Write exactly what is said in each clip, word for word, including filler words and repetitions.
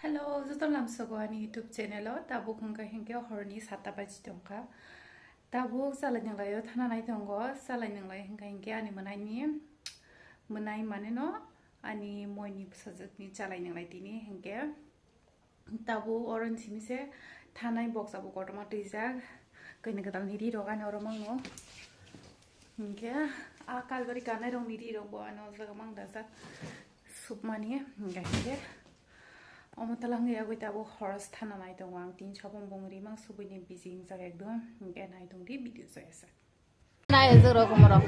Hello, joto lamsogo ani YouTube channel o. Tabuk hwnkha hinkhe horni sata baji tongkha. Tabuk chalai nanglaio thana nai tongo. Chalai nanglai hwnkha hinkhe ani mwnaini, mwnai mane no ani moini bwsajwkni chalai nanglai tini hinkhe. Tabuk oro simi se thanai boksa bo kotorma twijak. Kainak kwtal ni ri rok ani oro mango. Hinkhe a kalbari kanai rok ni ri rok bo ano o jaga mang dajak. Supmani hinkhe omo talang yagwi tabuk horos thana nai tongo ang tin sabong bong ri mang subui ni busy wngjak ekdom. Hinkhe nai tong di video joyasa. Nai joro kumoro.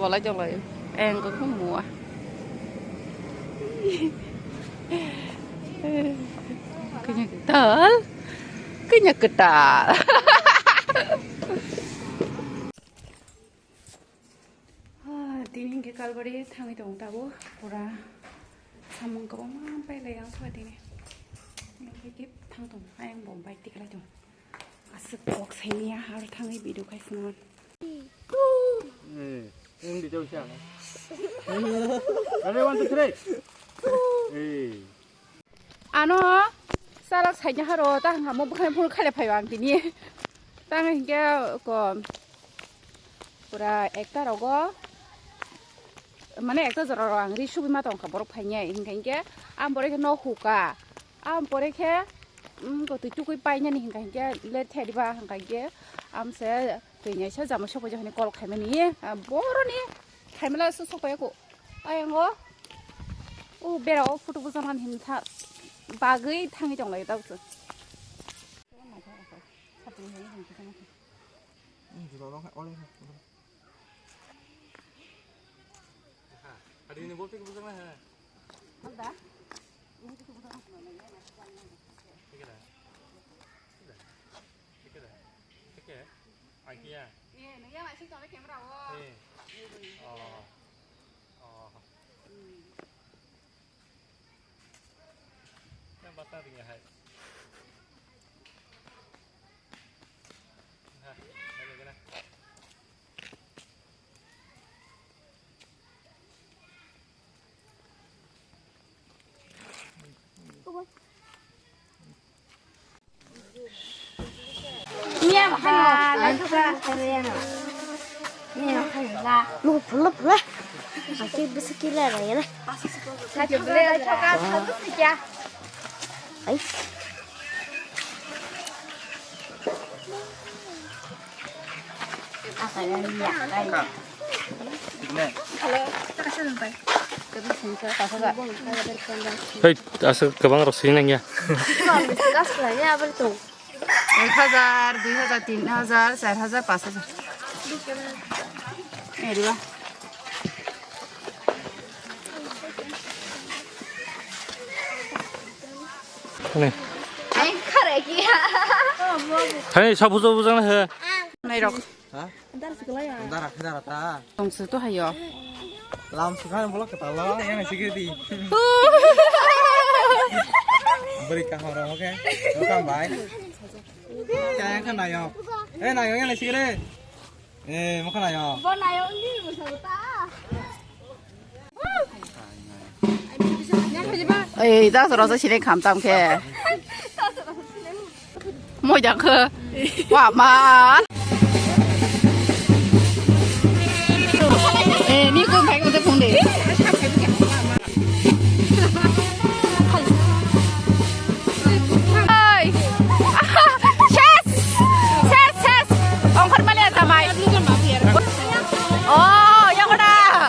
Bolai jolai. Engkok no mua. Kanya ketal. Kanya ketal. Ah, tini hingke kalbari thangwi tongo tabuk. Pura samung kwbangma pailai ang sua tini. Nokhe thang tongo. Ayang bo bike tiklai tongo. Aswk kok saimanya aro thangwi video khai phunukgo. Eh, ini dia usia. Ready, one, two, three. Eh. Ano salak saina haro ta hwnkha mo bwkhani phone khaile phaiba ang tini. Tang hinkhe ko pura ekta rogo mane ekta jora ro ang ri subima tongkha borok phainai hinkha hinkhe ang borok no huka. Ang pore khe, um, kotwi tukui painani hinka hinkhe le theriba hinka hinkhe amse twi naisa jama sokoi jahani call khaimani, ah, boroni khaimala se sokoi ko. Ayango, o bera o photo bujaman himtha bagwi thangwi tong lai tabuk. Adi ni bol tik bujang na ha. Ada. Ini kita bujang na. Tiga dah. Tiga dah. Tiga. Akia. Iya, nang yang masih tolak kamera wo. Iya. Oh. Oh. Hmm. Yang batang tinggal hai. Nah, ini kena. Nugo phullo phula. Aki bwswk kila rayana. Ai. Hei, aswk kwbang rok sini nangya. Ek hajar, dui hajar, tin hajar, char hajar, panch hajar. Eriba. Ani. Ai, khare kiya. Hai, sa bujo bujang na he. Nai rok. Ha? Dara khe dara ta. Tong se to hayo. Lam sukha bolok kata lo, yang nasi kiri. Beri kahoro, oke. Welcome, bye. Kaya kan nayo. Eh, nayo yang nasi kiri. Eh, makan nayo. Bo nayo ni musa ta. Ei, ta soro sa sini kham tam khe. Mo jang khe. Wa ma. Eh, ni ko phai ko te phone de. Hai. Ses! Ses, ses! Ongkhormani tamai. Oh, yang mana?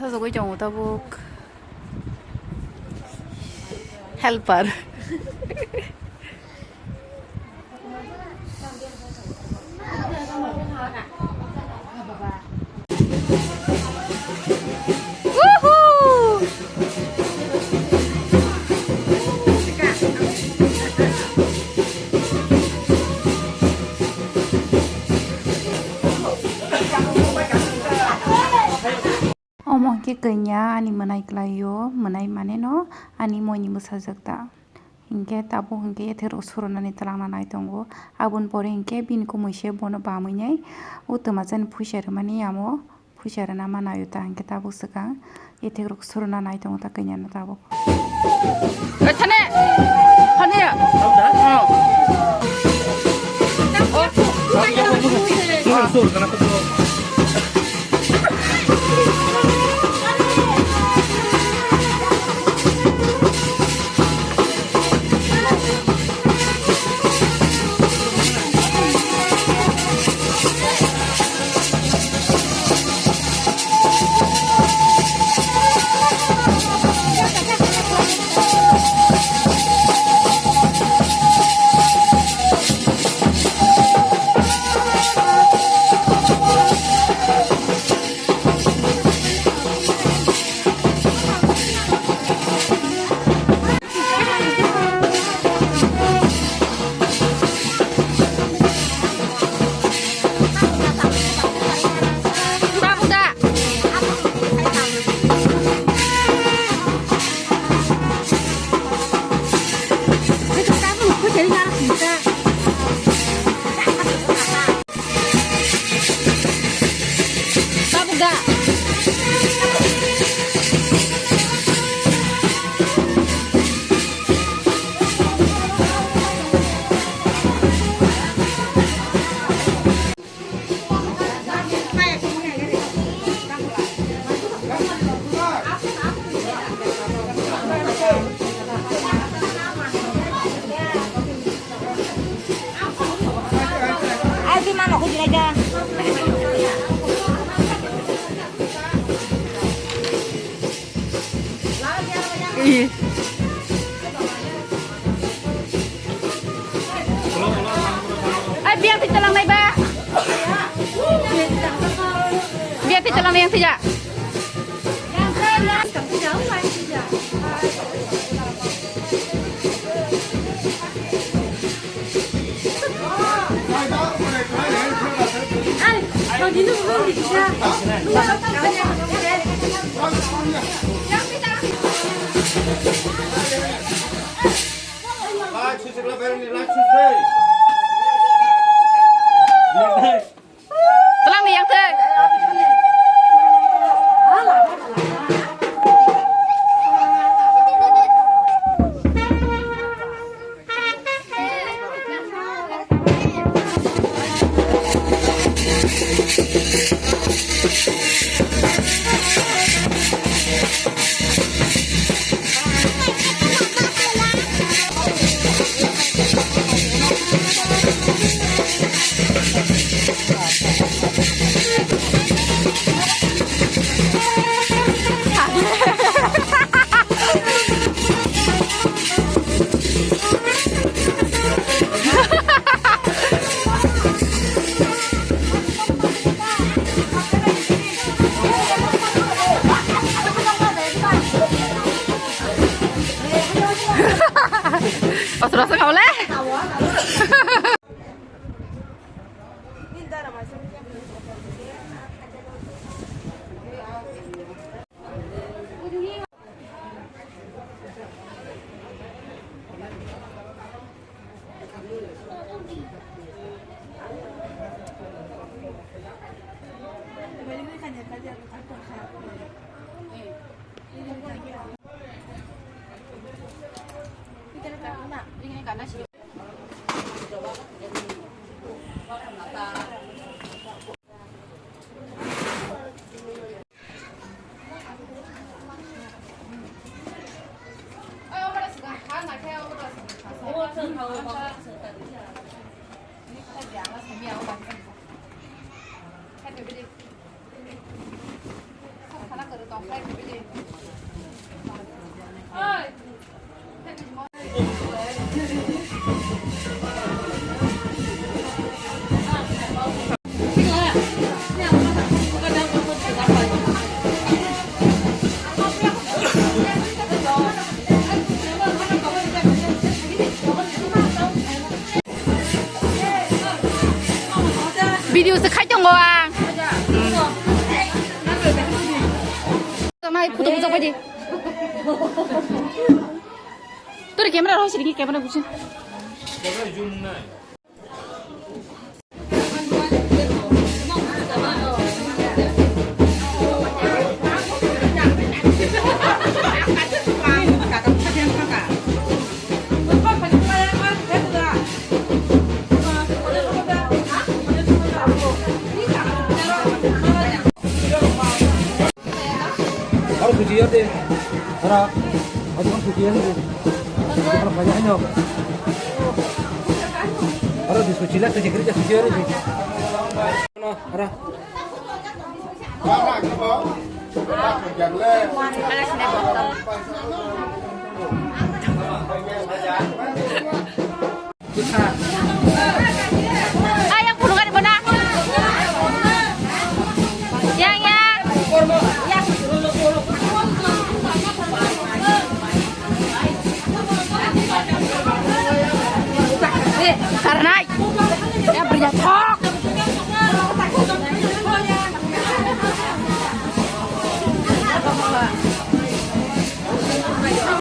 Sajagwi tongo tabuk. Helper. Woohoo! Kanya ani mwnai kwlaio, mwnai mane no ani moini bwsajwk ta. Hinkhe tabuk hinkhe yathakrok suronani twlangna nai tongo. Aboni pore hinkhe bini kumui se bono bamwi nai o twmajani phuisa rwmani amo phuisa rwna ma naio ta hinkhe tabuk swkang yathakrok surona nai tongo ta kanya no tabuk. Oi thane, thane. Oh. Tabuk da. Ai, di mano ko jinai da. Ai, biang ti talang nai ba. Biang ti talang nai yang tija. Twlang ni yang tei. Osra osra kau le. Video se khai tongo ang. Ai, photo bujak pai di. Tori camera rw sini, camera busin. Aro suci ya de. Ora, aro suci ya de. Ora di suci lah, suci kerja suci ya de. Ora. Ayang pulungan mo na. Yang, yang. Karnai. Ya, berjatok.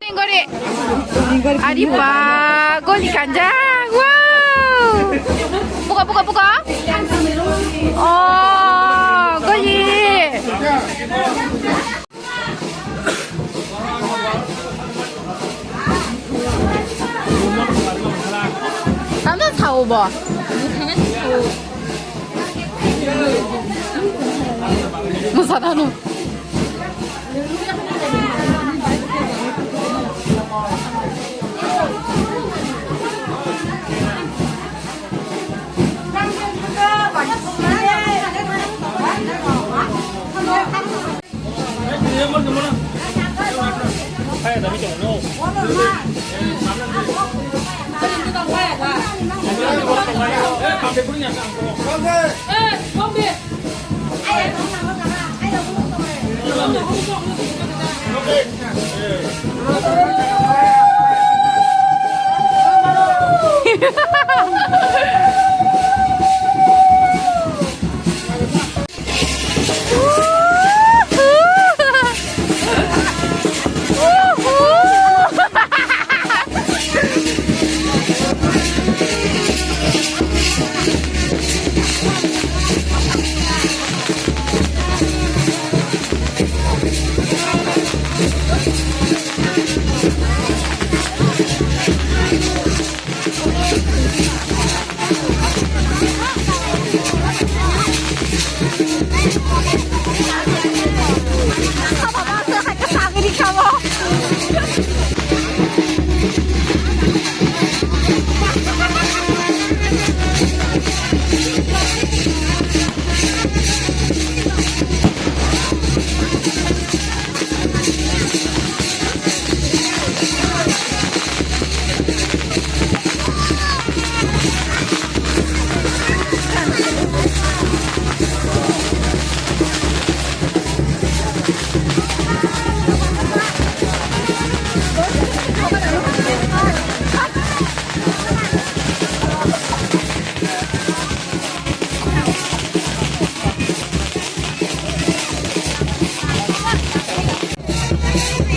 Gori. Ari ba, goli kanjak. Wow. Buka, buka, buka. Oh, goli. Tamo sao bo. Musa dano.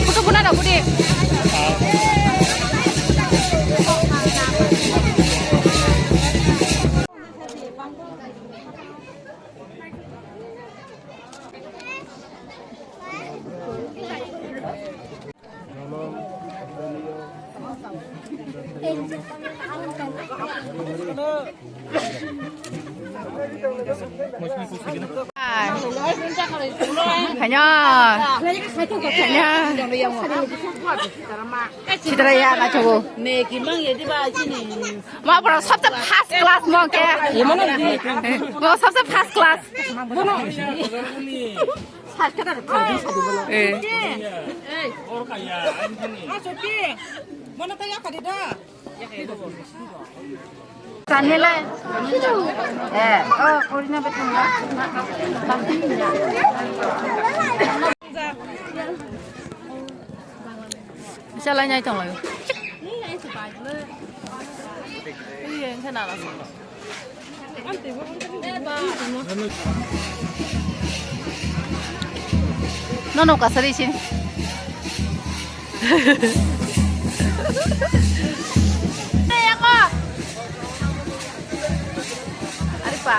Photo khuna rok budi. Khaina. Khaina. Sitra ya na chobo. Ma pura sabse first class mo ke. Mo sabse first class. Eh. Tanila. Eh, oh, kurina betang. Bisa lai nyai tong lai. Iya, yang sana lah. Nono kasari sini. Hey, ako. Ari pa.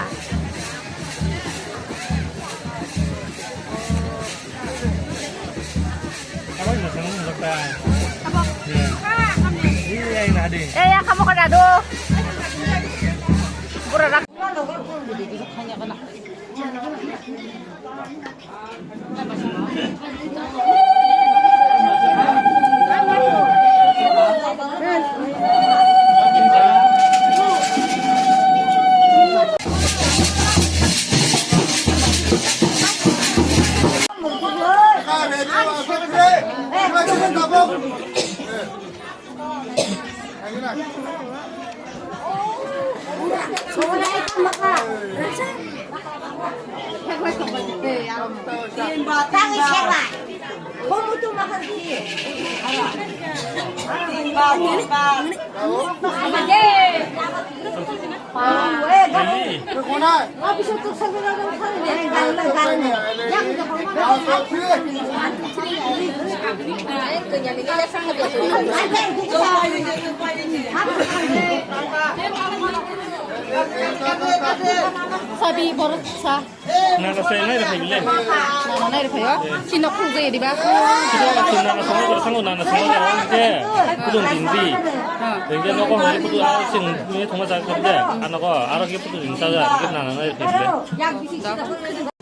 Apa yang senang menurut kau? Apa? Ya. Iya, yang tadi. Eh, yang kamu kena aduh. Pura rak. Sabi borok sa. Nana sai nai rw phai bile. Nana nai rw phai o. Chino khung jai diba. Chino nana sai nai rw phai o, nana sai nai rw phai o. Kudung din di. Dengke noko hai kudu a sing ni thoma jak kap de. Anoko aro ke kudu din sa ja. Ke nana nai rw phai bile.